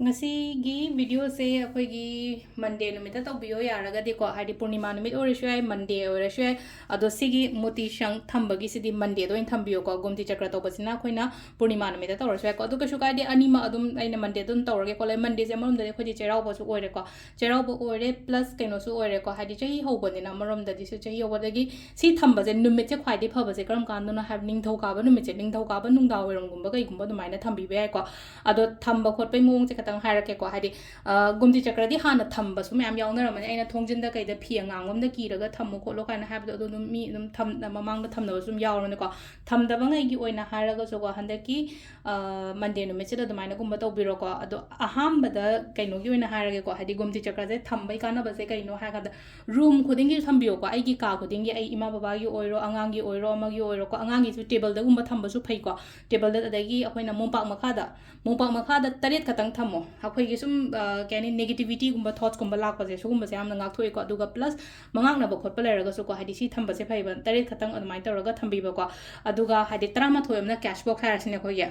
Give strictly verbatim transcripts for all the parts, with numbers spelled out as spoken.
ꯉꯁꯤꯒꯤ videoꯁꯦ ꯑꯩꯈꯣꯏꯒꯤ Monday ꯅꯨꯃꯤꯠꯇ ꯇꯧꯕꯤꯌꯣ ꯌꯥꯔꯒꯗꯤꯀꯣ, ꯍꯥꯏꯗꯤ ꯄꯨꯔꯅꯤꯃꯥ ꯅꯨꯃꯤꯠ ꯑꯣꯏꯔꯁꯨ ꯌꯥꯏ, Monday ꯑꯣꯏꯔꯁꯨ ꯌꯥꯏ꯫ ꯑꯗꯣ ꯁꯤꯒꯤ ꯃꯣꯇꯤ ꯁꯪ ꯊꯝꯕꯒꯤꯁꯤꯗꯤ Mondayꯗ ꯑꯣꯏꯅ ꯊꯝꯕꯤꯌꯣꯀꯣ꯫ ꯒꯣꯃꯇꯤ ꯆꯀ꯭ꯔ ꯇꯧꯕꯁꯤꯅ ꯑꯩꯈꯣꯏꯅ ꯄꯨꯔꯅꯤꯃꯥ ꯅꯨꯃꯤꯠꯇ ꯇꯧꯔꯁꯨ ꯌꯥꯏꯀꯣ꯫ ꯑꯗꯨ ꯀꯩꯁꯨ ꯀꯥꯏꯗꯦ, ꯑꯅꯤꯃꯛ ꯑꯗꯨꯝ ꯑꯩꯅ Mondayꯗ ꯑꯗꯨꯝ ꯇꯧꯔꯒꯦ ꯈꯣꯠꯂꯦ꯫ Mondayꯁꯦ ꯑꯃꯔꯣꯝꯗꯗꯤ ꯑꯩꯈꯣꯏꯗꯤ ꯆꯩꯔꯥꯎꯕꯁꯨ ꯑꯣꯏꯔꯦꯀꯣ, ꯆꯩꯔꯥꯎꯕ ꯑꯣꯏꯔꯦ plus ꯀꯩꯅꯣꯁꯨ ꯑꯣꯏꯔꯦꯀꯣ, ꯍꯥꯏꯗꯤ ꯆꯍꯤ ꯍꯧꯕꯅꯤꯅ ꯑꯃꯔꯣꯝꯗꯗꯤ ꯁꯤ ꯆꯍꯤ ꯍꯧꯕꯗꯒꯤ ꯁꯤ ꯊꯝꯕꯁꯦ ꯅꯨꯃꯤꯠꯁꯦ ꯈ꯭ꯋꯥꯏꯗꯒꯤ ꯐꯕꯁꯦ ꯀꯔꯝ ꯀꯥꯟꯗꯅꯣ ꯍꯥꯏꯕ, ꯅꯤꯡꯊꯧꯀꯥꯕ ꯅꯨꯃꯤꯠꯁꯦ, ꯅꯤꯡꯊꯧꯀꯥꯕ ꯅꯨꯡꯗꯥꯡ ꯋꯥꯏꯔꯝꯒꯨꯝꯕ ꯀꯩꯒꯨꯝꯕ ꯑꯗꯨꯃꯥꯏꯅ ꯊꯝꯕꯤꯕ ꯌꯥꯏꯀꯣ꯫ ꯑꯗꯣ ꯊꯝꯕ ꯈꯣꯠꯄꯩ ꯃꯑꯣꯡꯁꯦ ꯈꯇꯪ ꯍꯥꯏꯔꯛꯀꯦꯀꯣ꯫ ꯍꯥꯏꯗꯤ, ꯑ, ꯒꯣꯃꯇꯤ ꯆꯀ꯭ꯔꯗꯤ ꯍꯥꯟꯅ ꯊꯝꯕꯁꯨ ꯃꯌꯥꯝ ꯌꯥꯎꯅꯔꯝꯃꯅꯤ, ꯑꯩꯅ ꯊꯣꯡꯖꯤꯟꯗ ꯀꯩꯗ ꯐꯤ ꯑꯉꯥꯡꯕ ꯑꯝꯗ ꯀꯤꯔꯒ ꯊꯝꯃꯨ ꯈꯣꯠꯂꯨ ꯀꯥꯏꯅ ꯍꯥꯏꯕꯗꯣ, ꯑꯗꯨ ꯑꯗꯨꯝ ꯃꯤ ꯑꯗꯨꯝ ꯊꯝ-, ꯃꯃꯥꯡꯗ ꯊꯝꯅꯕꯁꯨ ꯑꯗꯨꯝ ꯌꯥꯎꯔꯕꯅꯤꯀꯣ꯫ ꯊꯝꯗꯕꯉꯩꯒꯤ ꯑꯣꯏꯅ ꯍꯥꯏꯔꯒꯁꯨꯀꯣ, ꯍꯟꯗꯛꯀꯤ, ꯑ, Monday ꯅꯨꯃꯤꯠꯁꯤꯗ ꯑꯗꯨꯃꯥꯏꯅꯒꯨꯝꯕ ꯇꯧꯕꯤꯔꯣꯀꯣ꯫ ꯑꯗꯣ ꯑꯍꯥꯟꯕꯗ ꯀꯩꯅꯣꯒꯤ ꯑꯣꯏꯅ ꯍꯥꯏꯔꯒꯦꯀꯣ, ꯍꯥꯏꯗꯤ ꯒꯣꯃꯇꯤ ꯆꯀ꯭ꯔꯁꯦ ꯊꯝꯕꯩ ꯀꯥꯟꯅꯕꯁꯦ ꯀꯩꯅꯣ ꯍꯥꯏꯔ ꯀꯥꯟꯗ, room ꯈꯨꯗꯤꯡꯒꯤ ꯊꯝꯕꯤꯌꯣꯀꯣ꯫ ꯑꯩꯒꯤ ꯀꯥ ꯈꯨꯗꯤꯡꯒꯤ, ꯑꯩ ꯏꯃꯥ ꯕꯕꯥꯒꯤ ꯑꯣꯏꯔꯣ, ꯑꯉꯥꯡꯒꯤ ꯑꯣꯏꯔꯣ, ꯑꯃꯒꯤ ꯑꯣꯏꯔꯣꯀꯣ, ꯑꯉꯥꯡꯒꯤꯁꯨ tableꯗꯒꯨꯝꯕ ꯊꯝꯕꯁꯨ ꯐꯩꯀꯣ꯫ Tableꯗ, ꯑꯗꯒꯤ ꯑꯩꯈꯣꯏꯅ ꯃꯣꯝꯄꯥꯛ ꯃꯈꯥꯗ, ꯃꯣꯝꯄꯥꯛ ꯃꯈꯥꯗ ꯇꯔꯦꯠ ꯈꯛꯇꯪ ꯊꯝꯃꯣ꯫ ꯑꯩꯈꯣꯏꯒꯤ ꯁꯨꯝ, ꯑ, ꯀꯩ ꯍꯥꯏꯅꯤ, negativityꯒꯨꯝꯕ, thoughtsꯀꯨꯝꯕ ꯂꯥꯛꯄꯁꯦ, ꯁꯤꯒꯨꯝꯕꯁꯦ ꯌꯥꯝꯅ ꯉꯥꯛꯊꯣꯛꯑꯦꯀꯣ꯫ ꯑꯗꯨꯒ plus ꯃꯉꯥꯛꯅꯕ ꯈꯣꯠꯄ ꯂꯩꯔꯒꯁꯨꯀꯣ, ꯍꯥꯏꯗꯤ ꯁꯤ ꯊꯝꯕꯁꯦ ꯐꯩꯕ, ꯇꯔꯦꯠ ꯈꯛꯇꯪ ꯑꯗꯨꯃꯥꯏꯅ ꯇꯧꯔꯒ ꯊꯝꯕꯤꯕꯀꯣ꯫ ꯑꯗꯨꯒ ꯍꯥꯏꯗꯤ ꯇꯔꯥꯃꯥꯊꯣꯏ ꯑꯃꯅ cash box ꯍꯥꯏꯔꯁꯤꯅꯦ ꯑꯩꯈꯣꯏꯒꯤ꯫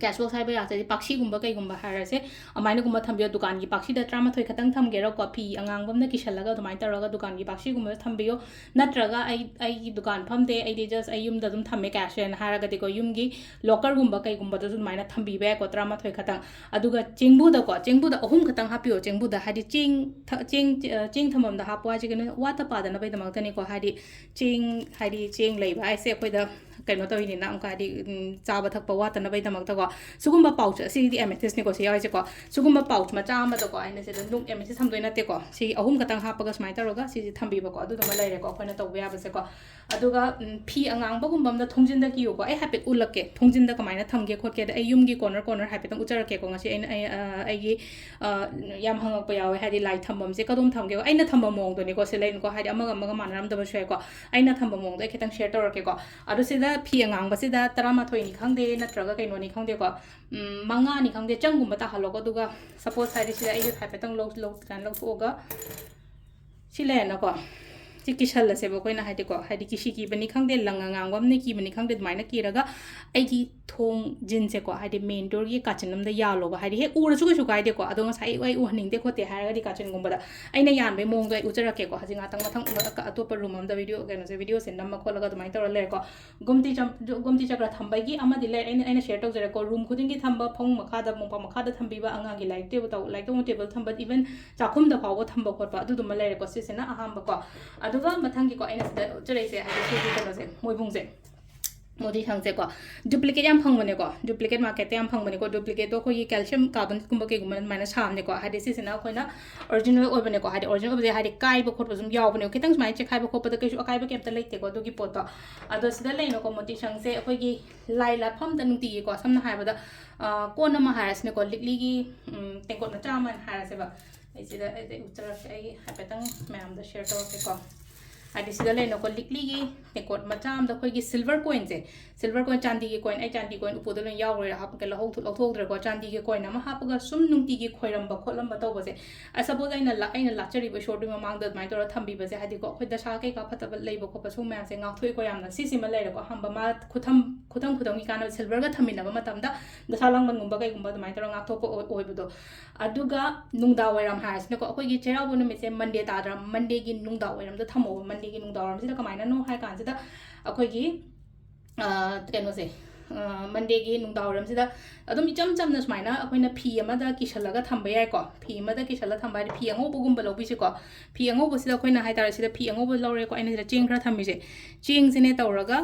Cash box ꯍꯥꯏꯕ ꯌꯥꯗ꯭ꯔꯗꯤ ꯄꯥꯛꯁꯤꯒꯨꯝꯕ ꯀꯩꯒꯨꯝꯕ ꯍꯥꯏꯔꯁꯦ, ꯑꯗꯨꯃꯥꯏꯅꯒꯨꯝꯕ ꯊꯝꯕꯤꯌꯣ꯫ ꯗꯨꯀꯥꯟꯒꯤ ꯄꯥꯛꯁꯤꯗ ꯇꯔꯥꯃꯥꯊꯣꯏ ꯈꯛꯇꯪ ꯊꯝꯒꯦꯔꯥꯀꯣ, ꯐꯤ ꯑꯉꯥꯡꯕ ꯑꯃꯅ ꯀꯤꯁꯜꯂꯒ ꯑꯗꯨꯃꯥꯏꯅ ꯇꯧꯔꯒ ꯗꯨꯀꯥꯟꯒꯤ ꯄꯥꯛꯁꯤꯒꯨꯝꯕꯗ ꯊꯝꯕꯤꯌꯣ꯫ ꯅꯠꯇ꯭ꯔꯒ ꯑꯩ, ꯑꯩꯒꯤ ꯗꯨꯀꯥꯟ ꯐꯝꯗꯦ, ꯑꯩꯗꯤ just ꯑꯩ ꯌꯨꯝꯗ ꯑꯗꯨꯝ ꯊꯝꯃꯦ cashꯁꯦꯅ ꯍꯥꯏꯔꯒꯗꯤꯀꯣ, ꯌꯨꯝꯒꯤ lockerꯒꯨꯝꯕ ꯀꯩꯒꯨꯝꯕꯗꯁꯨ ꯑꯗꯨꯃꯥꯏꯅ ꯊꯝꯕꯤꯕ ꯌꯥꯏꯀꯣ, ꯇꯔꯥꯃꯥꯊꯣꯏ ꯈꯛꯇꯪ꯫ ꯑꯗꯨꯒ ꯆꯦꯡꯕꯨꯗꯀꯣ, ꯆꯦꯡꯕꯨꯗ ꯑꯍꯨꯝ ꯈꯛꯇꯪ ꯍꯥꯞꯄꯤꯌꯣ꯫ ꯆꯦꯡꯕꯨꯗ ꯍꯥꯏꯗꯤ ꯆꯦꯡ ꯊ-, ꯆꯦꯡ, ꯑ, ꯆꯦꯡ ꯊꯝꯐꯝꯗ ꯍꯥꯞꯄꯣ ꯍꯥꯏꯁꯦ ꯀꯩꯅꯣ, ꯋꯥꯠꯇ ꯄꯥꯗꯅꯕꯒꯤꯗꯃꯛꯇꯅꯤꯀꯣ꯫ ꯍꯥꯏꯗꯤ ꯆꯦꯡ, ꯍꯥꯏꯗꯤ ꯆꯦꯡ ꯂꯩꯕ ꯍꯥꯏꯁꯦ ꯑꯩꯈꯣꯏꯗ ꯀꯩꯅꯣ ꯇꯧꯔꯤꯅꯤꯅ, ꯑꯃꯨꯛꯀ ꯍꯥꯏꯗꯤ, ꯎꯝ, ꯆꯥꯕ ꯊꯛꯄ ꯋꯥꯠꯇꯅꯕꯒꯤꯗꯃꯛꯇꯀꯣ꯫ ꯁꯤꯒꯨꯝꯕ pouch, ꯑꯁꯤꯒꯤꯗꯤ amethystꯅꯤꯀꯣ ꯁꯤ ꯌꯥꯎꯔꯤꯁꯦꯀꯣ꯫ ꯁꯤꯒꯨꯝꯕ pouch ꯃꯆꯥ ꯑꯃꯗꯀꯣ, ꯑꯩꯅ ꯁꯤꯗ ꯅꯨꯡ amethyst ꯊꯝꯗꯣꯏ ꯅꯠꯇꯦꯀꯣ꯫ ꯁꯤ ꯑꯍꯨꯝ ꯈꯛꯇꯪ ꯍꯥꯞꯄꯒ ꯁꯨꯃꯥꯏꯅ ꯇꯧꯔꯒ ꯁꯤꯁꯦ ꯊꯝꯕꯤꯕꯀꯣ, ꯑꯗꯨꯗꯨꯃ ꯂꯩꯔꯦꯀꯣ ꯑꯩꯈꯣꯏꯅ ꯇꯧꯕ ꯌꯥꯕꯁꯦꯀꯣ꯫ ꯑꯗꯨꯒ, ꯎꯝ, ꯐꯤ ꯑꯉꯥꯡꯕꯒꯨꯝꯕ ꯑꯃꯅ ꯊꯣꯡꯖꯤꯟꯗ ꯀꯤꯌꯨꯀꯣ꯫ ꯑꯩ ꯍꯥꯏꯐꯦꯠ ꯎꯠꯂꯛꯀꯦ, ꯊꯣꯡꯖꯤꯟꯗ ꯀꯃꯥꯏꯅ ꯊꯝꯒꯦ ꯈꯣꯠꯀꯦꯗ꯫ ꯑꯩ ꯌꯨꯝꯒꯤ corner corner ꯍꯥꯏꯐꯦꯠꯇꯪ ꯎꯠꯆꯔꯛꯀꯦꯀꯣ꯫ ꯉꯁꯤ ꯑꯩꯅ, ꯑꯩ, ꯑ, ꯑꯩꯒꯤ, ꯑ, ꯌꯥꯝ ꯍꯪꯉꯛꯄ ꯌꯥꯎꯋꯦ, ꯍꯥꯏꯗꯤ ꯂꯥꯏ ꯊꯝꯐꯝꯁꯦ ꯀꯗꯣꯝ ꯊꯝꯒꯦ? ꯑꯩꯅ ꯊꯝꯕ ꯃꯑꯣꯡꯗꯣꯅꯤꯀꯣ, ꯁꯤ ꯂꯩꯅꯤꯀꯣ, ꯍꯥꯏꯗꯤ ꯑꯃꯒ ꯑꯃꯒ ꯃꯥꯟꯅꯔꯝꯗꯕꯁꯨ ꯌꯥꯏꯀꯣ꯫ ꯑꯩꯅ ꯊꯝꯕ ꯃꯑꯣꯡꯗꯣ ꯑꯩ ꯈꯤꯇꯪ share ꯇꯧꯔꯛꯀꯦꯀꯣ꯫ ꯑꯗꯣ ꯁꯤꯗ ꯐꯤ ꯑꯉꯥꯡꯕꯁꯤꯗ ꯇꯔꯥꯃꯥꯊꯣꯏꯅꯤ ꯈꯪꯗꯦ, ꯅꯠꯇ꯭ꯔꯒ ꯀꯩꯅꯣꯅꯤ ꯈꯪꯗꯦꯀꯣ, ꯎꯝ, ꯃꯉꯥꯅꯤ ꯈꯪꯗꯦ, ꯆꯪꯒꯨꯝꯕ ꯇꯥꯍꯜꯂꯣꯀꯣ꯫ ꯑꯗꯨꯒ suppose ꯍꯥꯏꯗꯤ ꯁꯤꯗ ꯑꯩꯁꯦ ꯍꯥꯏꯐꯦꯠꯇꯪ ꯂꯧ-, ꯂꯧ-, ꯁꯨꯃꯥꯏꯅ ꯂꯧꯊꯣꯛꯑꯒ ꯁꯤ ꯂꯩꯔꯦꯅꯀꯣ꯫ ꯀꯤꯁꯜꯂꯁꯦꯕ ꯑꯩꯈꯣꯏꯅ, ꯍꯥꯏꯗꯤꯀꯣ, ꯍꯥꯏꯗꯤ ꯀꯤꯁꯤ ꯀꯤꯕꯅꯤ ꯈꯪꯗꯦ, ꯂꯪ ꯑꯉꯥꯡꯕ ꯑꯃꯅ ꯀꯤꯕꯅꯤ ꯈꯪꯗꯦ, ꯑꯗꯨꯃꯥꯏꯅ ꯀꯤꯔꯒ ꯑꯩꯒꯤ ꯊꯣꯡꯖꯤꯟꯁꯦꯀꯣ, ꯍꯥꯏꯗꯤ main doorꯒꯤ ꯀꯥꯆꯤꯟ ꯑꯃꯗ ꯌꯥꯜꯂꯣꯕ꯫ ꯍꯥꯏꯗꯤ ꯍꯦꯛ ꯎꯔꯁꯨ ꯀꯩꯁꯨ ꯀꯥꯏꯗꯦꯀꯣ, ꯑꯗꯣ ꯉꯁꯥꯏ ꯑꯩ ꯎꯍꯟꯅꯤꯡꯗꯦ ꯈꯣꯠꯇꯦ ꯍꯥꯏꯔꯒꯗꯤ ꯀꯥꯆꯤꯟꯒꯨꯝꯕꯗ ꯑꯩꯅ ꯌꯥꯟꯕꯩ ꯃꯑꯣꯡꯗꯣ ꯑꯩ ꯎꯠꯆꯔꯛꯀꯦꯀꯣ꯫ ꯍꯧꯖꯤꯛ ꯉꯥꯛꯇꯪ ꯃꯊꯪ ꯑꯇꯣꯞꯄ room ꯑꯃꯗ video, ꯀꯩꯅꯣꯁꯦ, videoꯁꯦ ꯅꯝꯃ ꯈꯣꯠꯂꯒ ꯑꯗꯨꯃꯥꯏꯅ ꯇꯧꯔ ꯂꯩꯔꯦꯀꯣ꯫ ꯒꯨꯝꯇꯤ ꯆꯝ-, ꯒꯨꯝꯇꯤ ꯆꯀ꯭ꯔ ꯊꯝꯕꯒꯤ ꯑꯃꯗꯤ ꯂꯩ, ꯑꯩꯅ, ꯑꯩꯅ share ꯇꯧꯖꯔꯦꯀꯣ꯫ Room ꯈꯨꯗꯤꯡꯒꯤ ꯊꯝꯕ, ꯐꯃꯨꯡ ꯃꯈꯥꯗ, ꯃꯣꯝꯄꯥꯛ ꯃꯈꯥꯗ ꯊꯝꯕꯤꯕ, ꯑꯉꯥꯡꯒꯤ ꯂꯥꯏꯔꯤꯛ table ꯇꯧ-, ꯂꯥꯏꯔꯤꯛ ꯇꯧꯕ table ꯊꯝꯕ, even ꯆꯥꯛꯈꯨꯝꯗ ꯐꯥꯎꯕ ꯊꯝꯕ ꯈꯣꯠꯄ, ꯑꯗꯨꯗꯨꯃ ꯂꯩꯔꯦꯀꯣ꯫ ꯁꯤꯁꯤꯅ ꯑꯍꯥꯟꯕꯀꯣ꯫ ꯑꯗꯨꯒ ꯃꯊꯪꯒꯤꯀꯣ, ꯑꯩꯅ ꯁꯤꯗ ꯎꯠꯆꯔꯛꯏꯁꯦ, ꯍꯥꯏꯗꯤ ꯁꯤꯒꯤ ꯀꯩꯅꯣꯁꯦ, ꯃꯣꯏꯕꯨꯡꯁꯦ, ꯃꯣꯇꯤ ꯁꯪꯁꯦꯀꯣ, duplicate ꯌꯥꯝ ꯐꯪꯕꯅꯦꯀꯣ, duplicate marketꯇ ꯌꯥꯝ ꯐꯪꯕꯅꯦꯀꯣ꯫ Duplicateꯇꯣ ꯑꯩꯈꯣꯏꯒꯤ calcium carbonateꯀꯨꯝꯕ ꯀꯩꯒꯨꯝꯕ ꯑꯗꯨꯃꯥꯏꯅ ꯁꯥꯕꯅꯦꯀꯣ꯫ ꯍꯥꯏꯗꯤ ꯁꯤꯁꯤꯅ ꯑꯩꯈꯣꯏꯅ original ꯑꯣꯏꯕꯅꯦꯀꯣ꯫ ꯍꯥꯏꯗꯤ original ꯑꯣꯏꯕꯁꯦ, ꯍꯥꯏꯗꯤ ꯀꯥꯏꯕ ꯈꯣꯠꯄ ꯁꯨꯝ ꯌꯥꯎꯕꯅꯦ, ꯈꯤꯇꯪ ꯁꯨꯃꯥꯏꯅ ꯆꯦꯈꯥꯏꯕ ꯈꯣꯠꯄꯗ ꯀꯩꯁꯨ ꯑꯀꯥꯏꯕ ꯀꯩꯝꯇ ꯂꯩꯇꯦꯀꯣ ꯑꯗꯨꯒꯤ ꯄꯣꯠꯇꯣ꯫ ꯑꯗꯣ ꯁꯤꯗ ꯂꯩꯅꯀꯣ, ꯃꯣꯇꯤ ꯁꯪꯁꯦ ꯑꯩꯈꯣꯏꯒꯤ ꯂꯥꯏ ꯂꯥꯠꯐꯝꯗ ꯅꯨꯡꯇꯤꯒꯤꯀꯣ, ꯁꯝꯅ ꯍꯥꯏꯔꯕꯗ, ꯑ, ꯀꯣꯟ ꯑꯃ ꯍꯥꯏꯔꯁꯤꯅꯦꯀꯣ, ꯂꯤꯛꯂꯤꯒꯤ, ꯎꯝ, ꯇꯦꯡꯀꯣꯠ ꯃꯆꯥ ꯑꯃ ꯍꯥꯏꯔꯁꯦꯕ꯫ ꯑꯩ ꯁꯤꯗ, ꯑꯩ, ꯑꯩ ꯎꯠꯆꯔꯛꯀꯦ, ꯑꯩ ꯍꯥꯏꯐꯦꯠꯇꯪ ꯃꯌꯥꯝꯗ share ꯇꯧꯔꯛꯀꯦꯀꯣ꯫ ꯍꯥꯏꯗꯤ ꯁꯤꯗ ꯂꯩꯅꯀꯣ, ꯂꯤꯛꯂꯤꯒꯤ ꯇꯦꯡꯀꯣꯠ ꯃꯆꯥ ꯑꯃꯗ ꯑꯩꯈꯣꯏꯒꯤ silver coinꯁꯦ, silver coin, ꯆꯥꯟꯗꯤꯒꯤ coin, ꯑꯩ ꯆꯥꯟꯗꯤ coin ꯎꯄꯨꯗ ꯂꯣꯏ ꯌꯥꯎꯈ꯭ꯔꯦ, ꯍꯥꯞꯀꯦ, ꯂꯧꯍꯧ-, ꯂꯧꯊꯣꯛꯍꯧꯗ꯭ꯔꯦꯀꯣ꯫ ꯆꯥꯟꯗꯤꯒꯤ coin ꯑꯃ ꯍꯥꯞꯄꯒ ꯁꯨꯝ ꯅꯨꯡꯇꯤꯒꯤ ꯈꯣꯏꯔꯝꯕ ꯈꯣꯠꯂꯝꯕ ꯇꯧꯕꯁꯦ, ꯑ, suppose ꯑꯩꯅ ꯂꯥ-, ꯑꯩꯅ ꯂꯥꯠꯆꯔꯤꯕ ꯏꯁꯣꯔꯗꯨꯒꯤ ꯃꯃꯥꯡꯗ ꯑꯗꯨꯃꯥꯏꯅ ꯇꯧꯔꯒ ꯊꯝꯕꯤꯕꯁꯦ, ꯍꯥꯏꯗꯤꯀꯣ, ꯑꯩꯈꯣꯏ ꯗꯁꯥ ꯀꯩꯀꯥ ꯐꯠꯇꯕ ꯂꯩꯕ ꯈꯣꯠꯄ ꯁꯨꯝ ꯃꯌꯥꯝꯁꯦ ꯉꯥꯛꯊꯣꯛꯏꯀꯣ ꯌꯥꯝꯅ꯫ ꯁꯤꯁꯤꯃ ꯂꯩꯔꯦꯀꯣ, ꯑꯍꯥꯟꯕ ꯃꯥ ꯈꯨꯊꯝ-, ꯈꯨꯊꯝ ꯈꯨꯊꯝꯒꯤ ꯀꯥꯟꯅꯕ, silverꯒ ꯊꯝꯃꯤꯟꯅꯕ ꯃꯇꯝꯗ ꯗꯁꯥ ꯂꯥꯡꯕꯟꯒꯨꯝꯕ ꯀꯩꯒꯨꯝꯕ ꯑꯗꯨꯃꯥꯏꯅ ꯇꯧꯔꯒ ꯉꯥꯛꯊꯣꯛꯄ ꯑꯣꯏ-, ꯑꯣꯏꯕꯗꯣ꯫ ꯑꯗꯨꯒ ꯅꯨꯡꯗꯥꯡ ꯋꯥꯏꯔꯝ ꯍꯥꯏꯔꯁꯤꯅꯀꯣ, ꯑꯩꯈꯣꯏꯒꯤ ꯆꯩꯔꯥꯎꯕ ꯅꯨꯃꯤꯠꯁꯦ Monday ꯇꯥꯗ꯭ꯔꯥ, Mondayꯒꯤ ꯅꯨꯡꯗꯥꯡ ꯋꯥꯏꯔꯝꯗ ꯊꯝꯃꯣꯕ꯫ Mondayꯒꯤ ꯅꯨꯡꯗꯥꯡ ꯋꯥꯏꯔꯝꯁꯤꯗ ꯀꯃꯥꯏꯅꯅꯣ ꯍꯥꯏ ꯀꯥꯟꯁꯤꯗ, ꯑꯩꯈꯣꯏꯒꯤ, ꯑ, ꯀꯩꯅꯣꯁꯦ, ꯑ, Mondayꯒꯤ ꯅꯨꯡꯗꯥꯡ ꯋꯥꯏꯔꯝꯁꯤꯗ ꯑꯗꯨꯝ ꯏꯆꯝ ꯆꯝꯅ ꯁꯨꯃꯥꯏꯅ ꯑꯩꯈꯣꯏꯅ ꯐꯤ ꯑꯃꯗ ꯀꯤꯁꯜꯂꯒ ꯊꯝꯕ ꯌꯥꯏꯀꯣ꯫ ꯐꯤ ꯑꯃꯗ ꯀꯤꯁꯜꯂꯒ ꯊꯝꯕ ꯍꯥꯏꯗꯤ ꯐꯤ ꯑꯉꯧꯕꯒꯨꯝꯕ ꯂꯧꯕꯤꯁꯤꯀꯣ꯫ ꯐꯤ ꯑꯉꯧꯕꯁꯤꯗ ꯑꯩꯈꯣꯏꯅ ꯍꯥꯏꯇꯥꯔꯦ, ꯁꯤꯗ ꯐꯤ ꯑꯉꯧꯕ ꯂꯧꯔꯦꯀꯣ, ꯑꯩꯅ ꯁꯤꯗ ꯆꯦꯡ ꯈꯔ ꯊꯝꯃꯤꯁꯦ, ꯆꯦꯡꯁꯤꯅꯦ ꯇꯧꯔꯒ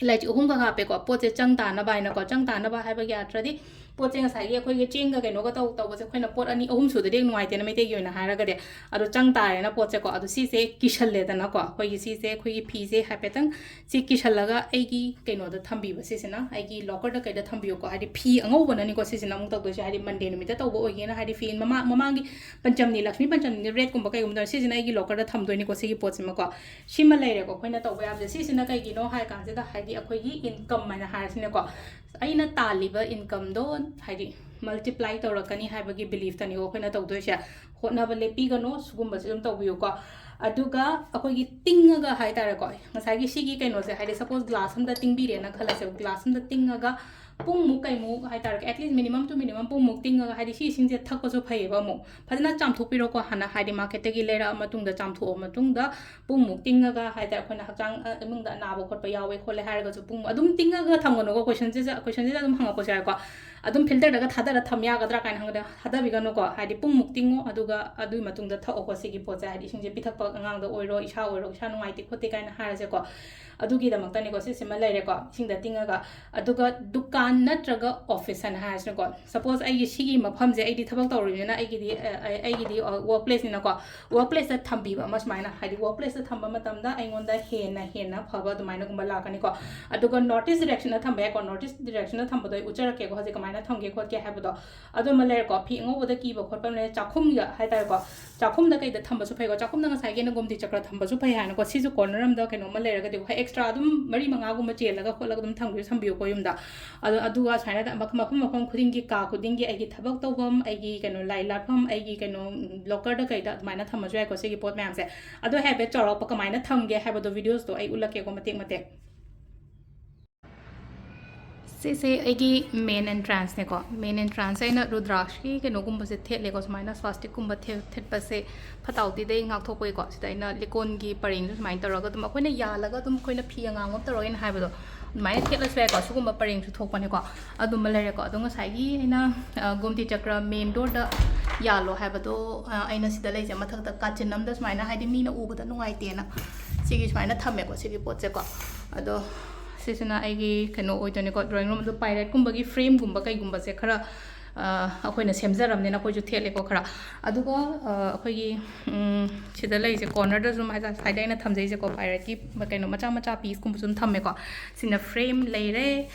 ꯂꯥꯏꯆꯤꯛ ꯑꯍꯨꯝꯈꯛ ꯍꯥꯞꯄꯦꯀꯣ, ꯄꯣꯠꯁꯦ ꯆꯪ ꯇꯥꯅꯕ ꯍꯥꯏꯅꯀꯣ꯫ ꯆꯪ ꯇꯥꯅꯕ ꯍꯥꯏꯕꯒꯤ ꯑꯥꯔꯊꯗꯤ, ꯄꯣꯠꯁꯦ ꯉꯁꯥꯏꯒꯤ ꯑꯩꯈꯣꯏꯒꯤ ꯆꯦꯡꯒ ꯀꯩꯅꯣꯒ ꯇꯧ-, ꯇꯧꯕꯁꯦ ꯑꯩꯈꯣꯏꯅ ꯄꯣꯠ ꯑꯅꯤ ꯑꯍꯨꯝ ꯁꯨꯗꯗꯤ ꯍꯦꯛ ꯅꯨꯡꯉꯥꯏꯇꯦꯅ, ꯃꯩꯇꯩꯒꯤ ꯑꯣꯏꯅ ꯍꯥꯏꯔꯒꯗꯤ꯫ ꯑꯗꯣ ꯆꯪ ꯇꯥꯔꯦꯅ ꯄꯣꯠꯁꯦꯀꯣ꯫ ꯑꯗꯣ ꯁꯤꯁꯦ ꯀꯤꯁꯜꯂꯦꯗꯅꯀꯣ, ꯑꯩꯈꯣꯏꯒꯤ ꯁꯤꯁꯦ, ꯑꯩꯈꯣꯏꯒꯤ ꯐꯤꯁꯦ ꯍꯥꯏꯐꯦꯠꯇꯪ ꯁꯤ ꯀꯤꯁꯜꯂꯒ ꯑꯩꯒꯤ ꯀꯩꯅꯣꯗ ꯊꯝꯕꯤꯕ, ꯁꯤꯁꯤꯅ ꯑꯩꯒꯤ lockerꯗ ꯀꯩꯗ ꯊꯝꯕꯤꯌꯨꯀꯣ꯫ ꯍꯥꯏꯗꯤ ꯐꯤ ꯑꯉꯧꯕꯅꯅꯤꯀꯣ ꯁꯤꯁꯤꯅ ꯑꯃꯨꯛ ꯇꯧꯗꯣꯏꯁꯦ, ꯍꯥꯏꯗꯤ Monday ꯅꯨꯃꯤꯠꯇ ꯇꯧꯕ ꯑꯣꯏꯒꯦꯅ, ꯍꯥꯏꯗꯤ ꯐꯤ ꯃꯃꯥꯡ, ꯃꯃꯥꯡꯒꯤ ꯄꯟꯆꯝꯅꯤ, ꯂꯛꯁꯃꯤ ꯄꯟꯆꯝꯅꯤꯗ redꯀꯨꯝꯕ ꯀꯩꯒꯨꯝꯕ ꯇꯧꯔꯦ, ꯁꯤꯁꯤꯅ ꯑꯩꯒꯤ lockerꯗ ꯊꯝꯗꯣꯏꯅꯤꯀꯣ ꯁꯤꯒꯤ ꯄꯣꯠꯁꯤꯃꯀꯣ꯫ ꯁꯤꯃ ꯂꯩꯔꯦꯀꯣ ꯑꯩꯈꯣꯏꯅ ꯇꯧꯕ ꯌꯥꯕꯁꯦ꯫ ꯁꯤꯁꯤꯅ ꯀꯩꯒꯤꯅꯣ ꯍꯥꯏ ꯀꯥꯟꯁꯤꯗ, ꯍꯥꯏꯗꯤ ꯑꯩꯈꯣꯏꯒꯤ income ꯍꯥꯏꯅ ꯍꯥꯏꯔꯁꯤꯅꯦꯀꯣ, ꯑꯩꯅ ꯇꯥꯜꯂꯤꯕ incomeꯗꯣ ꯍꯥꯏꯗꯤ multiply ꯇꯧꯔꯛꯀꯅꯤ ꯍꯥꯏꯕꯒꯤ beliefꯇꯅꯤꯀꯣ ꯑꯩꯈꯣꯏꯅ ꯇꯧꯗꯣꯏꯁꯦ꯫ ꯍꯣꯠꯅꯕ ꯂꯦꯞꯄꯤꯒꯅꯣ, ꯁꯤꯒꯨꯝꯕꯁꯦ ꯑꯗꯨꯝ ꯇꯧꯕꯤꯌꯨꯀꯣ꯫ ꯑꯗꯨꯒ ꯑꯩꯈꯣꯏꯒꯤ ꯇꯤꯡꯉꯒ ꯍꯥꯏ ꯇꯥꯔꯦꯀꯣ, ꯉꯁꯥꯏꯒꯤ ꯁꯤꯒꯤ ꯀꯩꯅꯣꯁꯦ, ꯍꯥꯏꯗꯤ suppose glass ꯑꯝꯗ ꯇꯤꯡꯕꯤꯔꯦꯅ ꯈꯜꯂꯁꯦꯕ, glass ꯑꯝꯗ ꯇꯤꯡꯉꯒ ꯄꯨꯡꯃꯨꯛ ꯀꯩꯃꯨꯛ ꯍꯥꯏ ꯇꯥꯔꯦ, at least minimum to minimum ꯄꯨꯡꯃꯨꯛ ꯇꯤꯡꯉꯒ, ꯍꯥꯏꯗꯤ ꯁꯤ ꯏꯁꯤꯡꯁꯦ ꯊꯛꯄꯁꯨ ꯐꯩꯌꯦꯕ꯫ ꯑꯃꯨꯛ ꯐꯖꯅ ꯆꯥꯝꯊꯣꯛꯄꯤꯔꯣꯀꯣ, ꯍꯥꯟꯅ ꯍꯥꯏꯗꯤ marketꯇꯒꯤ ꯂꯩꯔꯛꯑ ꯃꯇꯨꯡꯗ ꯆꯥꯝꯊꯣꯛꯑ ꯃꯇꯨꯡꯗ ꯄꯨꯡꯃꯨꯛ ꯇꯤꯡꯉꯒ ꯍꯥꯏ ꯇꯥꯔꯦ, ꯑꯩꯈꯣꯏꯅ ꯍꯛꯆꯥꯡ, ꯑ, ꯏꯃꯨꯡꯗ ꯑꯅꯥꯕ ꯈꯣꯠꯄ ꯌꯥꯎꯋꯦ ꯈꯣꯠꯂꯦ ꯍꯥꯏꯔꯒꯁꯨ ꯄꯨꯡ ꯑꯗꯨꯝ ꯇꯤꯡꯉꯒ ꯊꯝꯒꯅꯨꯀꯣ꯫ Questionꯁꯤꯗ, questionꯁꯤꯗ ꯑꯗꯨꯝ ꯍꯪꯉꯛꯄꯁꯨ ꯌꯥꯏꯀꯣ꯫ ꯑꯗꯨꯝ filterꯗꯒ ꯊꯥꯗꯔ ꯊꯝ ꯌꯥꯒꯗ꯭ꯔꯥ ꯀꯥꯏꯅ ꯍꯪꯕꯗ, ꯊꯥꯗꯕꯤꯒꯅꯨꯀꯣ, ꯍꯥꯏꯗꯤ ꯄꯨꯡꯃꯨꯛ ꯇꯤꯡꯉꯣ, ꯑꯗꯨꯒ ꯑꯗꯨꯒꯤ ꯃꯇꯨꯡꯗ ꯊꯛꯑꯣꯀꯣ ꯁꯤꯒꯤ ꯄꯣꯠꯁꯦ, ꯍꯥꯏꯗꯤ ꯏꯁꯤꯡꯁꯦ ꯄꯤꯊꯛꯄ ꯑꯉꯥꯡꯗ ꯑꯣꯏꯔꯣ, ꯏꯁꯥ ꯑꯣꯏꯔꯣ, ꯏꯁꯥ ꯅꯨꯡꯉꯥꯏꯇꯦ ꯈꯣꯠꯇꯦ ꯀꯥꯏꯅ ꯍꯥꯏꯔꯁꯦꯀꯣ꯫ ꯑꯗꯨꯒꯤꯗꯃꯛꯇꯅꯤꯀꯣ ꯁꯤꯁꯤꯃ ꯂꯩꯔꯦꯀꯣ, ꯏꯁꯤꯡꯗ ꯇꯤꯡꯉꯒ꯫ ꯑꯗꯨꯒ ꯗꯨꯀꯥꯟ ꯅꯠꯇ꯭ꯔꯒ office ꯍꯥꯏꯅ ꯍꯥꯏꯔꯁꯤꯅꯀꯣ, suppose ꯑꯩꯒꯤ ꯁꯤꯒꯤ ꯃꯐꯝꯁꯦ, ꯑꯩꯗꯤ ꯊꯕꯛ ꯇꯧꯔꯤꯕꯅꯤꯅ ꯑꯩꯒꯤꯗꯤ, ꯑ, ꯑ, ꯑꯩꯒꯤꯗꯤ, ꯑ, work placeꯅꯤꯅꯀꯣ, work placeꯇ ꯊꯝꯕꯤꯕ ꯑꯃ ꯁꯨꯃꯥꯏꯅ, ꯍꯥꯏꯗꯤ work placeꯇ ꯊꯝꯕ ꯃꯇꯝꯗ ꯑꯩꯉꯣꯟꯗ ꯍꯦꯟꯅ ꯍꯦꯟꯅ ꯐꯕ ꯑꯗꯨꯃꯥꯏꯅꯒꯨꯝꯕ ꯂꯥꯛꯀꯅꯤꯀꯣ꯫ ꯑꯗꯨꯒ north east directionꯗ ꯊꯝꯕ ꯌꯥꯏꯀꯣ, north east directionꯗ ꯊꯝꯕꯗꯣ ꯑꯩ ꯎꯠꯆꯔꯛꯀꯦꯀꯣ, ꯍꯧꯖꯤꯛ ꯀꯃꯥꯏꯅ ꯊꯝꯒꯦ ꯈꯣꯠꯀꯦ ꯍꯥꯏꯕꯗꯣ꯫ ꯑꯗꯨ ꯑꯃ ꯂꯩꯔꯦꯀꯣ, ꯐꯤ ꯑꯉꯧꯕꯗ ꯀꯤꯕ ꯈꯣꯠꯄ ꯑꯃ ꯂꯩꯔꯦ, ꯆꯥꯛꯈꯨꯝꯗ ꯍꯥꯏ ꯇꯥꯔꯦꯀꯣ, ꯆꯥꯛꯈꯨꯝꯗ ꯀꯩꯗ ꯊꯝꯕꯁꯨ ꯐꯩꯀꯣ꯫ ꯆꯥꯛꯈꯨꯝꯗ ꯉꯁꯥꯏꯒꯤ ꯑꯩꯅ ꯒꯣꯃꯇꯤ ꯆꯀ꯭ꯔ ꯊꯝꯕꯁꯨ ꯐꯩ ꯍꯥꯏꯅꯀꯣ, ꯁꯤꯁꯨ corner ꯑꯃꯗ ꯀꯩꯅꯣꯝꯃ ꯂꯩꯔꯒꯗꯤ, ꯍꯣꯏ, extra ꯑꯗꯨꯝ ꯃꯔꯤ ꯃꯉꯥꯒꯨꯝꯕ ꯆꯦꯜꯂꯒ ꯈꯣꯠꯂꯒ ꯑꯗꯨꯝ ꯊꯝꯕꯤꯁꯨ ꯊꯝꯕꯤꯌꯨꯀꯣ ꯌꯨꯝꯗ꯫ ꯑꯗꯣ ꯑꯗꯨꯒ ꯁꯨꯃꯥꯏꯅ ꯃꯐꯝ, ꯃꯐꯝ ꯃꯐꯝ ꯈꯨꯗꯤꯡꯒꯤ, ꯀꯥ ꯈꯨꯗꯤꯡꯒꯤ ꯑꯩꯒꯤ ꯊꯕꯛ ꯇꯧꯐꯝ, ꯑꯩꯒꯤ ꯀꯩꯅꯣ ꯂꯥꯏ ꯂꯥꯠꯐꯝ, ꯑꯩꯒꯤ ꯀꯩꯅꯣ lockerꯗ ꯀꯩꯗ ꯑꯗꯨꯃꯥꯏꯅ ꯊꯝꯃꯁꯨ ꯌꯥꯏꯀꯣ ꯁꯤꯒꯤ ꯄꯣꯠ ꯃꯌꯥꯝꯁꯦ꯫ ꯑꯗꯣ ꯍꯥꯏꯐꯦꯠ ꯆꯥꯎꯔꯥꯛꯄ ꯀꯃꯥꯏꯅ ꯊꯝꯒꯦ ꯍꯥꯏꯕꯗꯣ videoꯁꯇꯣ ꯑꯩ ꯎꯠꯂꯛꯀꯦꯀꯣ ꯃꯇꯦꯛ ꯃꯇꯦꯛ꯫ ꯁꯤꯁꯦ ꯑꯩꯒꯤ main entranceꯅꯦꯀꯣ꯫ Main entrance ꯑꯩꯅ ꯔꯨꯗ꯭ꯔꯥꯛꯁꯀꯤ ꯀꯩꯅꯣꯒꯨꯝꯕꯁꯦ ꯊꯦꯠꯂꯦꯀꯣ, ꯁꯨꯃꯥꯏꯅ swastikꯀꯨꯝꯕ ꯊꯦ-, ꯊꯦꯠꯄꯁꯦ ꯐꯠꯇ ꯍꯥꯎꯗꯤꯗꯩ ꯉꯥꯛꯊꯣꯛꯄꯒꯤꯀꯣ꯫ ꯁꯤꯗ ꯑꯩꯅ ꯂꯤꯀꯣꯟꯒꯤ ꯄꯔꯦꯡꯁꯨ ꯁꯨꯃꯥꯏꯅ ꯇꯧꯔꯒ ꯑꯗꯨꯝ ꯑꯩꯈꯣꯏꯅ ꯌꯥꯜꯂꯒ ꯑꯗꯨꯝ ꯑꯩꯈꯣꯏꯅ ꯐꯤ ꯑꯉꯥꯡꯕ ꯑꯃ ꯇꯧꯔꯒ ꯑꯩꯅ ꯍꯥꯏꯕꯗꯣ ꯑꯗꯨꯃꯥꯏꯅ ꯊꯦꯠꯂꯁꯨ ꯌꯥꯏꯀꯣ꯫ ꯁꯤꯒꯨꯝꯕ ꯄꯔꯦꯡꯁꯨ ꯊꯣꯛꯄꯅꯦꯀꯣ꯫ ꯑꯗꯨꯝꯕ ꯂꯩꯔꯦꯀꯣ꯫ ꯑꯗꯣ ꯉꯁꯥꯏꯒꯤ ꯑꯩꯅ, ꯑ, ꯒꯣꯃꯇꯤ ꯆꯀ꯭ꯔ main doorꯗ ꯌꯥꯜꯂꯣ ꯍꯥꯏꯕꯗꯣ, ꯑ, ꯑꯩꯅ ꯁꯤꯗ ꯂꯩꯁꯦ ꯃꯊꯛꯇ ꯀꯥꯆꯤꯟ ꯑꯃꯗ ꯁꯨꯃꯥꯏꯅ, ꯍꯥꯏꯗꯤ ꯃꯤꯅ ꯎꯕꯗ ꯅꯨꯡꯉꯥꯏꯇꯦꯅ ꯁꯤꯒꯤ ꯁꯨꯃꯥꯏꯅ ꯊꯝꯃꯦꯀꯣ, ꯁꯤꯒꯤ ꯄꯣꯠꯁꯦꯀꯣ꯫ ꯑꯗꯣ ꯁꯤꯁꯤꯅ ꯑꯩꯒꯤ ꯀꯩꯅꯣ ꯑꯣꯏꯗꯣꯏꯅꯦꯀꯣ, drawing room꯫ ꯑꯗꯣ pirateꯀꯨꯝꯕꯒꯤ frameꯒꯨꯝꯕ ꯀꯩꯒꯨꯝꯕꯁꯦ ꯈꯔ, ꯑ, ꯑꯩꯈꯣꯏꯅ ꯁꯦꯝꯖꯔꯕꯅꯤꯅ ꯑꯩꯈꯣꯏꯁꯨ ꯊꯦꯠꯂꯦꯀꯣ ꯈꯔ꯫ ꯑꯗꯨꯒ, ꯑ, ꯑꯩꯈꯣꯏꯒꯤ, ꯎꯝ, ꯁꯤꯗ ꯂꯩꯔꯤꯁꯦ cornerꯗꯁꯨ ꯑꯗꯨꯝ ꯍꯥꯏꯇꯥꯔꯦ, ꯁ꯭ꯋꯥꯏꯗ ꯑꯩꯅ ꯊꯝꯖꯩꯁꯦꯀꯣ, pirateꯀꯤ ꯀꯩꯅꯣ ꯃꯆꯥ ꯃꯆꯥ pieceꯀꯨꯝꯕꯁꯨ ꯑꯗꯨꯝ ꯊꯝꯃꯦꯀꯣ꯫ ꯁꯤꯅ frame ꯂꯩꯔꯦ꯫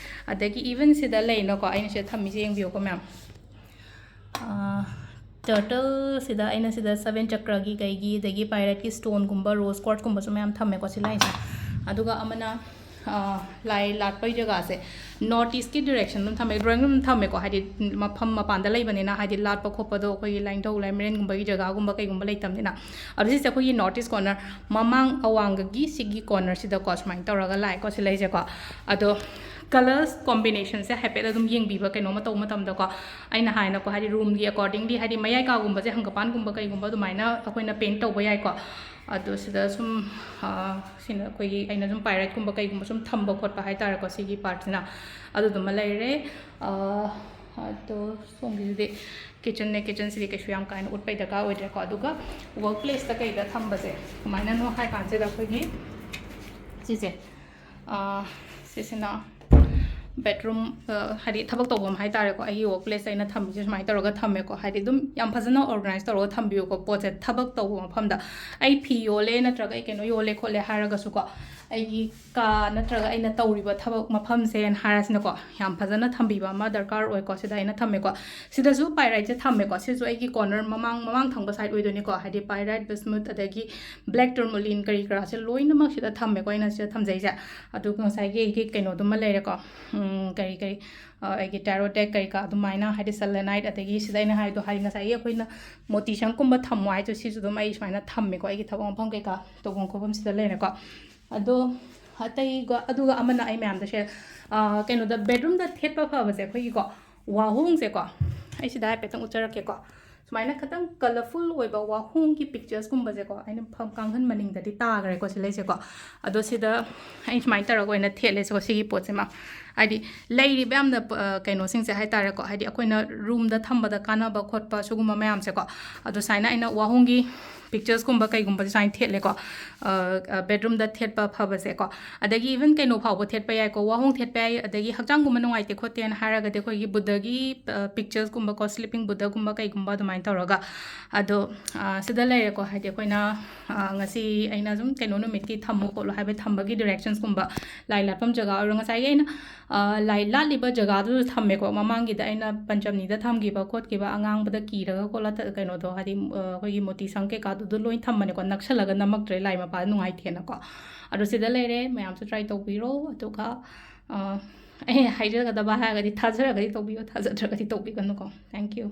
ꯑꯗꯒꯤ even ꯁꯤꯗ ꯂꯩꯅꯀꯣ, ꯑꯩꯅ ꯁꯤꯗ ꯊꯝꯃꯤꯁꯦ ꯌꯦꯡꯕꯤꯌꯨꯀꯣ ꯃꯌꯥꯝ꯫ ꯑꯥ, turtleꯁꯤꯗ ꯑꯩꯅ ꯁꯤꯗ seven ꯆꯀ꯭ꯔꯒꯤ ꯀꯩꯒꯤ, ꯑꯗꯒꯤ pirateꯀꯤ stoneꯒꯨꯝꯕ, rose quartzꯀꯨꯝꯕꯁꯨ ꯃꯌꯥꯝ ꯊꯝꯃꯦꯀꯣ ꯁꯤ ꯂꯥꯏꯟꯁꯦ꯫ ꯑꯗꯨꯒ ꯑꯃꯅ ꯂꯥꯏ ꯂꯥꯠꯄꯒꯤ ꯖꯒꯥꯁꯦ ꯅꯣꯔꯠ ꯏꯁꯀꯤ ꯗꯤꯔꯦꯛꯁꯟ ꯑꯗꯨꯝ ꯊꯝꯃꯦ, ꯗ꯭ꯔꯣꯌꯤꯡ ꯔꯨꯝ ꯊꯝꯃꯦꯀꯣ, ꯍꯥꯏꯗꯤ ꯃꯐꯝ ꯃꯄꯥꯟꯗ ꯂꯩꯕꯅꯤꯅ, ꯍꯥꯏꯗꯤ ꯂꯥꯠꯄ ꯈꯣꯠꯄꯗꯣ ꯑꯩꯈꯣꯏꯒꯤ ꯂꯥꯏꯅꯤꯡꯊꯧ ꯂꯥꯏꯃꯔꯦꯟꯒꯨꯝꯕꯒꯤ ꯖꯒꯥꯒꯨꯝꯕ ꯀꯩꯒꯨꯝꯕ ꯂꯩꯇꯕꯅꯤꯅ꯫ ꯑꯗꯣ ꯁꯤꯁꯦ ꯑꯩꯈꯣꯏꯒꯤ ꯅꯣꯔꯠ ꯏꯁ ꯀꯣꯔꯅꯔ ꯃꯃꯥꯡ ꯑꯋꯥꯡꯒꯒꯤ ꯁꯤꯒꯤ ꯀꯣꯔꯅꯔꯁꯤꯗꯀꯣ ꯁꯨꯃꯥꯏꯅ ꯇꯧꯔꯒ ꯂꯥꯛꯑꯦꯀꯣ, ꯁꯤ ꯂꯩꯁꯦꯀꯣ꯫ ꯑꯗꯣ ꯀꯂꯔꯁ ꯀꯣꯝꯕꯤꯅꯦꯁꯟꯁꯦ ꯍꯥꯏꯐꯦꯠ ꯑꯗꯨꯝ ꯌꯦꯡꯕꯤꯕ ꯀꯩꯅꯣꯝꯃ ꯇꯧꯕ ꯃꯇꯝꯗꯀꯣ, ꯑꯩꯅ ꯍꯥꯏꯅꯀꯣ, ꯍꯥꯏꯗꯤ ꯔꯨꯝꯒꯤ ꯑꯦꯀꯣꯔꯗꯤꯡꯂꯤ, ꯍꯥꯏꯗꯤ ꯃꯌꯥꯏ ꯀꯥꯒꯨꯝꯕꯁꯦ ꯍꯪꯒꯄꯥꯟꯒꯨꯝꯕ ꯀꯩꯒꯨꯝꯕ ꯑꯗꯨꯃꯥꯏꯅ ꯑꯩꯈꯣꯏꯅ ꯄꯦꯟꯠ ꯇꯧꯕ ꯌꯥꯏꯀꯣ꯫ ꯑꯗꯣ ꯁꯤꯗ ꯁꯨꯝ, ꯑ, ꯁꯤꯅ ꯑꯩꯈꯣꯏꯒꯤ, ꯑꯩꯅ ꯁꯨꯝ ꯄꯥꯏꯔꯦꯠꯀꯨꯝꯕ ꯀꯩꯒꯨꯝꯕ ꯁꯨꯝ ꯊꯝꯕ ꯈꯣꯠꯄ ꯍꯥꯏꯇꯥꯔꯦꯀꯣ, ꯁꯤꯒꯤ ꯄꯥꯔꯠꯁꯤꯅ ꯑꯗꯨꯗꯨꯃ ꯂꯩꯔꯦ꯫ ꯑ, ꯑꯗꯣ ꯁꯣꯝꯒꯤꯁꯤꯗꯤ ꯀꯤꯠꯆꯟꯅꯦ, ꯀꯤꯠꯆꯟꯁꯤꯗꯤ ꯀꯩꯁꯨ ꯌꯥꯝ ꯀꯥ ꯍꯦꯟꯅ ꯎꯠꯄꯩ ꯗꯔꯀꯥꯔ ꯑꯣꯏꯗ꯭ꯔꯦꯀꯣ꯫ ꯑꯗꯨꯒ ꯋꯔꯛ ꯄ꯭ꯂꯦꯁꯇ ꯀꯩꯗ ꯊꯝꯕꯁꯦ ꯀꯃꯥꯏꯅꯅꯣ ꯍꯥꯏ ꯀꯥꯟꯁꯤꯗ ꯑꯩꯈꯣꯏꯒꯤ ꯁꯤꯁꯦ, ꯑ, ꯁꯤꯁꯤꯅ ꯕꯦꯠꯔꯨꯝ, ꯑ, ꯍꯥꯏꯗꯤ ꯊꯕꯛ ꯇꯧꯐꯝ ꯍꯥꯏꯇꯥꯔꯦꯀꯣ, ꯑꯩꯒꯤ ꯋꯔꯛ ꯄ꯭ꯂꯦꯁꯇ ꯑꯩꯅ ꯊꯝꯃꯤꯁꯦ ꯁꯨꯃꯥꯏꯅ ꯇꯧꯔꯒ ꯊꯝꯃꯦꯀꯣ꯫ ꯍꯥꯏꯗꯤ ꯑꯗꯨꯝ ꯌꯥꯝ ꯐꯖꯅ ꯑꯣꯔꯒꯅꯥꯏꯁ ꯇꯧꯔꯒ ꯊꯝꯕꯤꯌꯨꯀꯣ ꯄꯣꯠꯁꯦ, ꯊꯕꯛ ꯇꯧꯕ ꯃꯐꯝꯗ꯫ ꯑꯩ ꯐꯤ ꯌꯣꯜꯂꯦ ꯅꯠꯇ꯭ꯔꯒ ꯑꯩ ꯀꯩꯅꯣ ꯌꯣꯜꯂꯦ ꯈꯣꯠꯂꯦ ꯍꯥꯏꯔꯒꯁꯨꯀꯣ, ꯑꯩꯒꯤ ꯀꯥ ꯅꯠꯇ꯭ꯔꯒ ꯑꯩꯅ ꯇꯧꯔꯤꯕ ꯊꯕꯛ ꯃꯐꯝꯁꯦꯅ ꯍꯥꯏꯔꯁꯤꯅꯀꯣ, ꯌꯥꯝ ꯐꯖꯅ ꯊꯝꯕꯤꯕ ꯑꯃ ꯗꯔꯀꯥꯔ ꯑꯣꯏꯀꯣ꯫ ꯁꯤꯗ ꯑꯩꯅ ꯊꯝꯃꯦꯀꯣ꯫ ꯁꯤꯗꯁꯨ ꯄꯥꯏꯔꯥꯏꯠꯁꯦ ꯊꯝꯃꯦꯀꯣ꯫ ꯁꯤꯁꯨ ꯑꯩꯒꯤ ꯀꯣꯔꯅꯔ ꯃꯃꯥꯡ, ꯃꯃꯥꯡ ꯊꯪꯕ ꯁꯥꯏꯠ ꯑꯣꯏꯗꯣꯏꯅꯤꯀꯣ꯫ ꯍꯥꯏꯗꯤ ꯄꯥꯏꯔꯥꯏꯠ, ꯕꯤꯁꯃꯨꯠ, ꯑꯗꯒꯤ ꯕ꯭ꯂꯦꯛ ꯇꯨꯔꯃꯨꯂꯤꯟ ꯀꯔꯤ ꯀꯔꯥꯁꯦ ꯂꯣꯏꯅꯃꯛ ꯁꯤꯗ ꯊꯝꯃꯦꯀꯣ ꯑꯩꯅ ꯁꯤꯗ ꯊꯝꯖꯩꯁꯦ꯫ ꯑꯗꯨꯒ ꯉꯁꯥꯏꯒꯤ ꯑꯩꯒꯤ ꯀꯩꯅꯣꯗꯨꯃ ꯂꯩꯔꯦꯀꯣ꯫ ꯎꯝ, ꯀꯔꯤ ꯀꯔꯤ, ꯑ, ꯑꯩꯒꯤ ꯇꯦꯔꯣ ꯗꯦꯛ ꯀꯔꯤ ꯀꯔꯥ ꯑꯗꯨꯃꯥꯏꯅ, ꯍꯥꯏꯗꯤ ꯁꯦꯂꯦꯅꯥꯏꯠ, ꯑꯗꯒꯤ ꯁꯤꯗ ꯑꯩꯅ ꯍꯥꯏꯗꯣ, ꯍꯥꯏꯗꯤ ꯉꯁꯥꯏꯒꯤ ꯑꯩꯈꯣꯏꯅ ꯃꯣꯇꯤꯁꯟꯒꯨꯝꯕ ꯊꯝꯃꯣ ꯍꯥꯏꯗꯣ, ꯁꯤꯁꯨ ꯑꯗꯨꯝ ꯑꯩ ꯁꯨꯃꯥꯏꯅ ꯊꯝꯃꯦꯀꯣ ꯑꯩꯒꯤ ꯊꯕꯛ ꯃꯐꯝ ꯀꯩꯀꯥ ꯇꯧꯐꯝ ꯈꯣꯠꯐꯝ ꯁꯤꯗ ꯂꯩꯔꯦꯀꯣ꯫ ꯑꯗꯣ ꯑꯇꯩꯒ, ꯑꯗꯨꯒ ꯑꯃꯅ ꯑꯩ ꯃꯌꯥꯝꯗ ꯁꯦ-, ꯑ, ꯀꯩꯅꯣꯗ ꯕꯦꯠꯔꯨꯝꯗ ꯊꯦꯠꯄ ꯐꯕꯁꯦ ꯑꯩꯈꯣꯏꯒꯤꯀꯣ, ꯋꯥꯍꯣꯡꯁꯦꯀꯣ, ꯑꯩ ꯁꯤꯗ ꯍꯥꯏꯐꯦꯠꯇꯪ ꯎꯠꯆꯔꯛꯀꯦꯀꯣ꯫ ꯁꯨꯃꯥꯏꯅ ꯈꯤꯇꯪ ꯀꯂꯔꯐꯨꯜ ꯑꯣꯏꯕ ꯋꯥꯍꯣꯡꯒꯤ ꯄꯤꯛꯆꯔꯁꯀꯨꯝꯕꯁꯦꯀꯣ, ꯑꯩꯅ ꯐꯝ ꯀꯥꯡꯈꯟ ꯃꯅꯤꯡꯗꯗꯤ ꯇꯥꯈ꯭ꯔꯦꯀꯣ ꯁꯤ ꯂꯩꯁꯦꯀꯣ꯫ ꯑꯗꯣ ꯁꯤꯗ ꯑꯩ ꯁꯨꯃꯥꯏꯅ ꯇꯧꯔꯒ ꯑꯣꯏꯅ ꯊꯦꯠꯂꯦꯁꯦꯀꯣ ꯁꯤꯒꯤ ꯄꯣꯠꯁꯤꯃ꯫ ꯍꯥꯏꯗꯤ ꯂꯩꯔꯤꯕ ꯌꯥꯝꯅ ꯄ-, ꯑ, ꯀꯩꯅꯣꯁꯤꯡꯁꯦ ꯍꯥꯏꯇꯥꯔꯦꯀꯣ, ꯍꯥꯏꯗꯤ ꯑꯩꯈꯣꯏꯅ ꯔꯨꯝꯗ ꯊꯝꯕꯗ ꯀꯥꯟꯅꯕ ꯈꯣꯠꯄ ꯁꯤꯒꯨꯝꯕ ꯃꯌꯥꯝꯁꯦꯀꯣ꯫ ꯑꯗꯣ ꯁꯨꯃꯥꯏꯅ ꯑꯩꯅ ꯋꯥꯍꯣꯡꯒꯤ ꯄꯤꯛꯆꯔꯁꯀꯨꯝꯕ ꯀꯩꯒꯨꯝꯕꯁꯦ ꯁꯨꯃꯥꯏꯅ ꯊꯦꯠꯂꯦꯀꯣ, ꯑ, ꯑ, ꯕꯦꯠꯔꯨꯝꯗ ꯊꯦꯠꯄ ꯐꯕꯁꯦꯀꯣ꯫ ꯑꯗꯒꯤ ꯏꯚꯟ ꯀꯩꯅꯣ ꯐꯥꯎꯕ ꯊꯦꯠꯄ ꯌꯥꯏꯀꯣ, ꯋꯥꯍꯣꯡ ꯊꯦꯠꯄ ꯌꯥꯏ꯫ ꯑꯗꯒꯤ ꯍꯛꯆꯥꯡꯒꯨꯝꯕ ꯅꯨꯡꯉꯥꯏꯇꯦ ꯈꯣꯠꯇꯦꯅ ꯍꯥꯏꯔꯒꯗꯤ ꯑꯩꯈꯣꯏꯒꯤ ꯕꯨꯙꯒꯤ, ꯑ, ꯄꯤꯛꯆꯔꯁꯀꯨꯝꯕꯀꯣ, ꯁ꯭ꯂꯤꯄꯤꯡ ꯕꯨꯙꯒꯨꯝꯕ ꯀꯩꯒꯨꯝꯕ ꯑꯗꯨꯃꯥꯏꯅ ꯇꯧꯔꯒ꯫ ꯑꯗꯣ, ꯑ, ꯁꯤꯗ ꯂꯩꯔꯦꯀꯣ, ꯍꯥꯏꯗꯤ ꯑꯩꯈꯣꯏꯅ, ꯑ, ꯉꯁꯤ ꯑꯩꯅ ꯁꯨꯝ ꯀꯩꯅꯣ ꯅꯨꯃꯤꯠꯀꯤ ꯊꯝꯃꯨ ꯈꯣꯠꯂꯨ ꯍꯥꯏꯕ ꯊꯝꯕꯒꯤ ꯗꯤꯔꯦꯛꯁꯟꯁꯀꯨꯝꯕ, ꯂꯥꯏ ꯂꯥꯠꯐꯝ ꯖꯒꯥ ꯑꯣꯏꯔꯣ, ꯉꯁꯥꯏꯒꯤ ꯑꯩꯅ ꯂꯥꯏ ꯂꯥꯠꯂꯤꯕ ꯖꯒꯥꯗꯨꯗ ꯊꯝꯃꯦꯀꯣ꯫ ꯃꯃꯥꯡꯒꯤꯗ ꯑꯩꯅ ꯄꯟꯆꯝꯅꯤꯗ ꯊꯝꯈꯤꯕ ꯈꯣꯠꯈꯤꯕ ꯑꯉꯥꯡꯕꯗ ꯀꯤꯔꯒ ꯈꯣꯠꯂ ꯊ-, ꯀꯩꯅꯣꯗꯣ, ꯍꯥꯏꯗꯤ, ꯑ, ꯑꯩꯈꯣꯏꯒꯤ ꯃꯣꯇꯤ ꯁꯪ ꯀꯩꯀꯥꯗꯨꯗ ꯂꯣꯏ ꯊꯝꯕꯅꯦꯀꯣ꯫ ꯅꯛꯁꯜꯂꯒ ꯅꯝꯃꯛꯇ꯭ꯔꯦ, ꯂꯥꯏ ꯃꯄꯥꯗ ꯅꯨꯡꯉꯥꯏꯇꯦꯅꯀꯣ꯫ ꯑꯗꯣ ꯁꯤꯗ ꯂꯩꯔꯦ, ꯃꯌꯥꯝꯁꯨ try ꯇꯧꯕꯤꯔꯣ꯫ ꯑꯗꯨꯒ, ꯑ, ꯑꯩ ꯍꯥꯏꯖꯒꯗꯕ ꯍꯥꯏꯔꯒꯗꯤ, ꯊꯥꯖꯔꯒꯗꯤ ꯇꯧꯕꯤꯌꯣ, ꯊꯥꯖꯗ꯭ꯔꯒꯗꯤ ꯇꯧꯕꯤꯒꯅꯨꯀꯣ꯫ Thank you꯫